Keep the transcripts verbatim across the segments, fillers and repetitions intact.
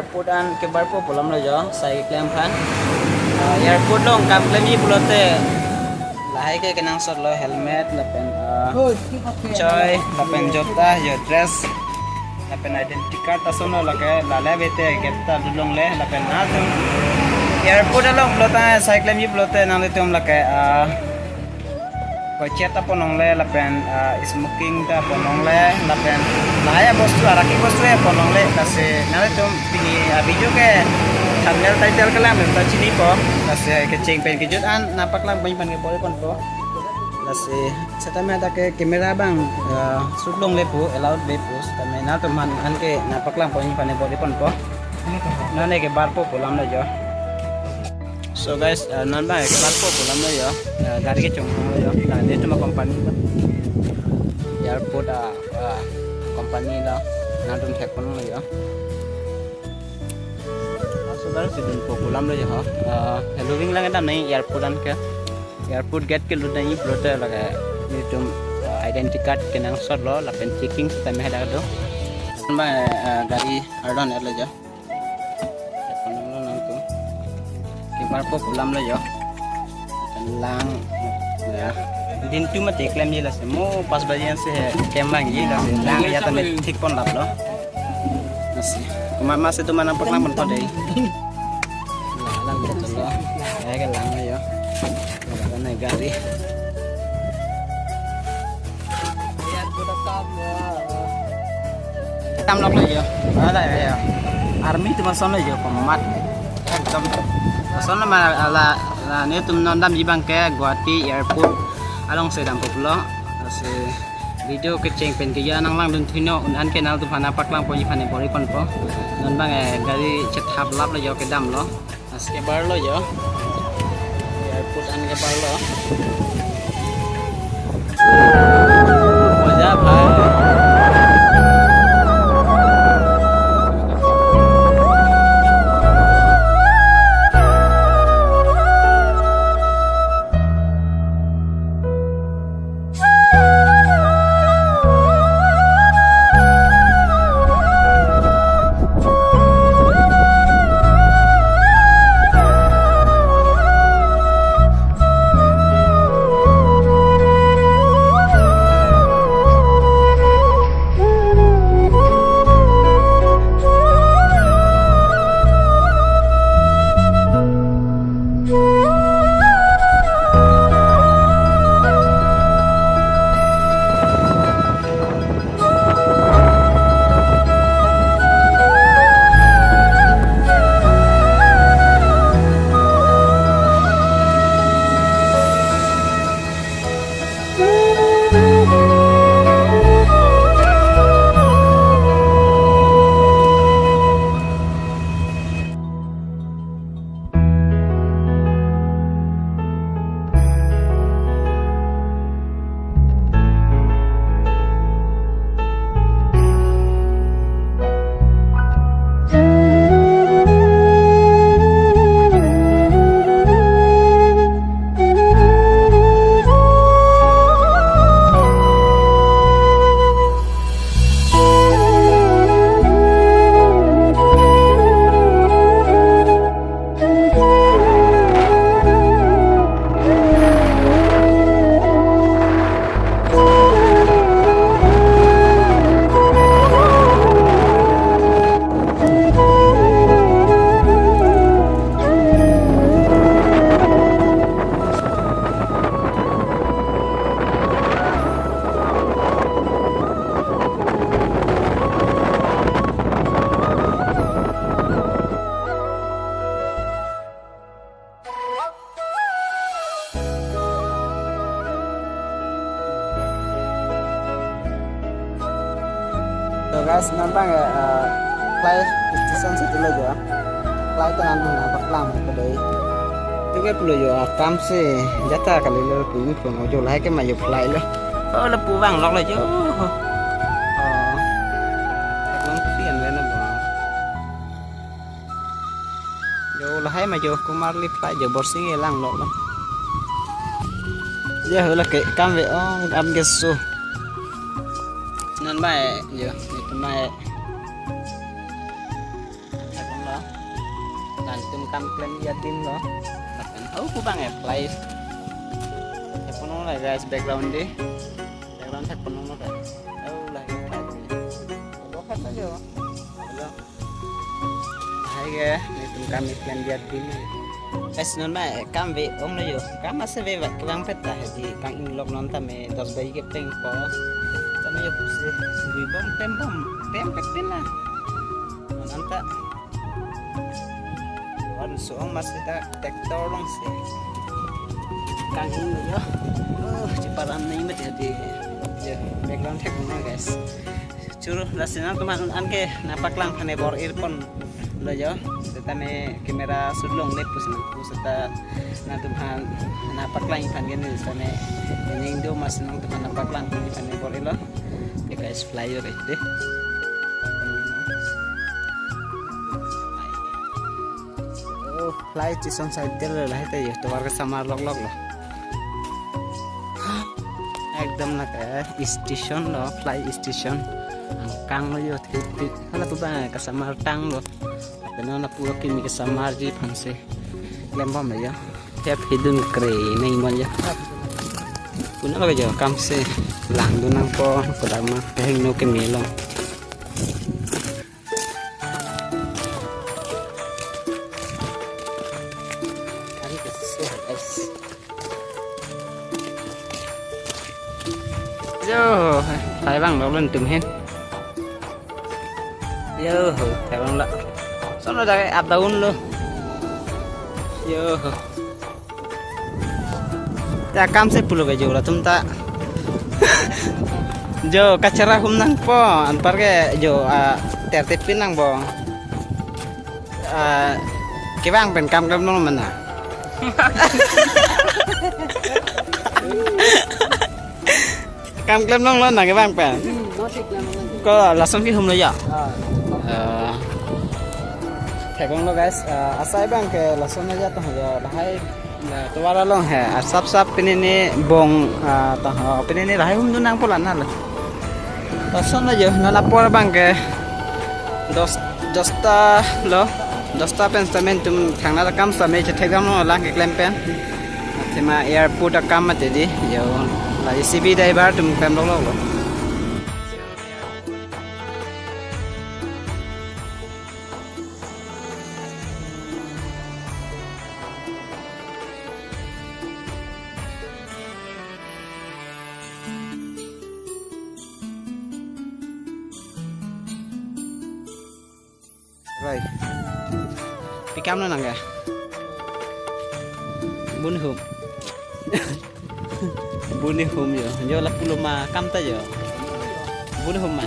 Airport an kebarpo pu alam lo jo, sai keklem aphan. Ah, airport along kam klemji pulote lahai ke kenangsot lo, helmet lapen, ah, choi lapen jota, jo dress lapen identity card ta ason lo, lake lale abite gate ta dulongle lapen atum airport along pulote sai klemji pulote nanglitum lake, ah, kochet ta pon longle lapen, ah, smoking ta pon longle lapen lahai abostu, araki bostu ta pon longle, lasi nanglitum pini, ah, video ke thumbnail title kelang ta chinipo, lasi kecheng pen kejut an nangpaklang ponji aphan ke bor-i ponpo. Lasi setame dak ke camera abang, ah, shoot longle pu, allowed ave pu, setame nanglitum aphan anke nangpaklang ponji aphan ke bor-i ponpo. Non ke barpo pu alam lo jo. So guys, uh, non abang kebarpo pu alam lo jo. Uh, gari kechongpon lo jo. Nah, netum acompany lo. Airport, uh, uh, company lo. Nanglitum thek pon lo jo. So guys, si dunpo pu alam lo jo. Uh, haihui lang kedam nangji airport an ke. Airport gate kelut nangji pulote lake netum, uh, identity card kenangsot lo lapen checking setame hadak do. Abang, uh, gari ardon er lo jo. Nangtum kebarpo pu alam lo jo. Lang, ya. Dintu mati klemji, lasi mo pas baji an si he kem vangji, lasi lang ya tame thik pon lap lo. Lasi komat ma si atum aphan nangpaklang ponpo dei. Lang, lang betul lo. Ya, ke lang lo jo. Lang gari. Tam lok lo jo. Ada ya. Army atum ason lo jo, komat. Ekdom. Ason lo ma la, la, netum non damji abang ke Guwahati airport along si dampo pulo. Lasi video kecheng pen keja nanglangdun thunon, un an ke nanglitum aphan nangpaklang ponji aphan ke bor-i ponpo. Non abang, eh, gari chethap lap lo jo, kedam lo. Lasi kebar lo jo. Airport an kebar lo. Moja bhai. So guys, non abang, eh, flight station si tu lo jo. Flight ta nanglangdun nangpaklang ke dei. Tu ke pulo jo, akam si jata kali lo pu pu lo jo, lahai ke ma jo flight lo. Oh, lapu vanglok lo jo. Oh. Ekdom si an le na ba. Jo lahai ma jo Kumarli flight jo, borsing e langlok lo. Jo hala ke kam ave ong, am ke so. Non abang jo, itu mai. Antum kam klem adim lo. Lapen, oh, pu abang ya, fly. Thek ponlongle guys, background dei. Background thek ponlongle guys. Oh, lahai fly. Lo khat aja. Lo. Lahai ke, netum kam klem adim. Guys, non ma kam ave onglo yo. Kam ase ave kevang pet ta, hedi kang-inglok non tame dos baji ke plengpo. Tame yo pusi. Dui bom, tem bom, tem pet pin la. Non anta. Wan suang masih ta tractor alongsi kang-ing yo. Oh, cheparam nangji mati hedi. Yo, background thek ponlo guys. Choro, lasi nangtumphan anke nangpaklang aphan ne bor-i ponlo yo. Setame camera shoot longle pusi nangpu seta nangtumphan nangpaklang aphan ke ne setame ning do mas nangtumphan nangpaklang aphan ne bor-ilo. Ye guys, fly yo dei. Oh, fly station side dei lo, lahai ta yo, tovar kesamar loklok lo. Ekdom lake station lo, fly station. Angkang lo yo, thip thip. Hala pu abang kesamar tanglo. Lapen non lapu akimi kesamarji aphansi klem bom lo yo. Thep hidun kre nangji mon yo. Puna lo yo, kam si langdun nangpo, kodak ma kehingno keme lo. Yo, fly abang lo tum hin. Yo, fly abang lo. Sono dak up down lo. Yo. Ta kam si pulo ke jo latum ta. Jo kachara hum nangpo, anparke jo, ah, tertip pin nangpo. Ah, kevang pen kam klem long mana. Kam klem longlo na kevang pen. Hmm, masih klem long. Ko lason kehumlo ya? Ah. Eh, thek longlo guys, eh, asai abang ke lason aja toh ya, lahai, eh, tovar along he, ah, sap sap pini ni bong, ah, toh, pini ni lahai humdun nangpo la na lo. Lason aja, non apor abang ke dos, dosta lo, dosta pen setame netum thangnat akam setame chethekdamlo lang keklem pen. Athema airport akam mati dei, yo, la J C B driver atum klem loklok lo. Roi. Pi kam lo nang ke? Bun hum. Bun hum yo. Yo lapulo ma kam ta yo. Bun hum ma.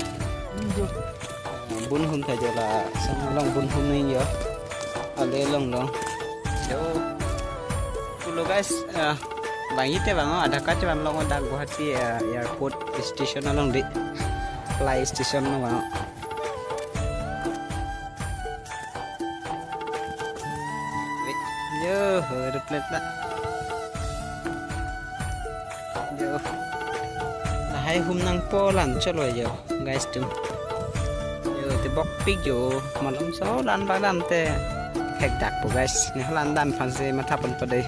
Bun hum ta yo la. Sang long bun hum ni yo. Ale long long. Yo. Pulo guys, ah, bang ite bang, oh, ada kache bang long dak Guwahati, ah, airport station along dei. Fly station along bang. Yo, aeroplane ta. Yo. Lahai hum nangpo lan cholo yo, guys tum. Yo, tebokpik yo, malom so lan ba lan te. Thekdakpo guys, ne lan dan aphansi matha ponpo dei.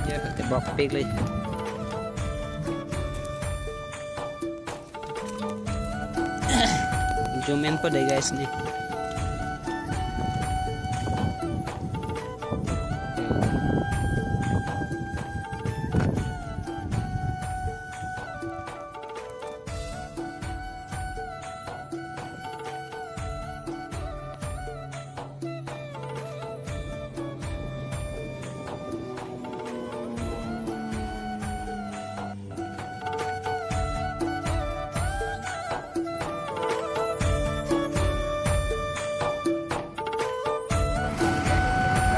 Yo, tebokpik le. Zoom in po dei guys ni.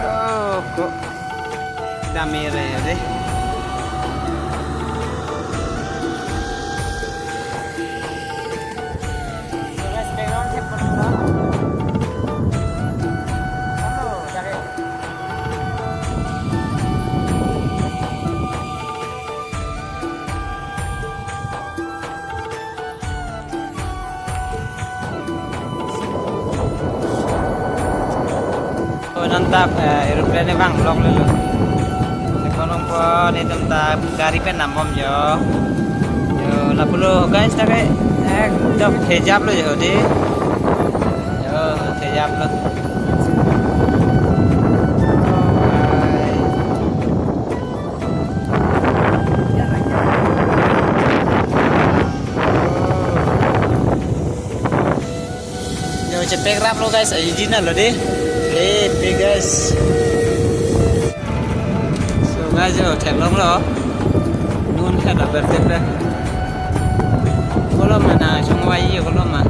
Oh, kok dame re dei. Mantap, eh, aeroplane vang lok lelo. Nekonong po netum ta gari pen nambom jo. Jo, lapulo guys, ta ke ekdom thejaplo jo di. Jo, thejaplo. Jo, chepekraplo guys, aji nalo di. Eh, pe guys. So guys, jo, theklonglo. Nun khat aber tepe. Kolom mana, chongvai kolom ma.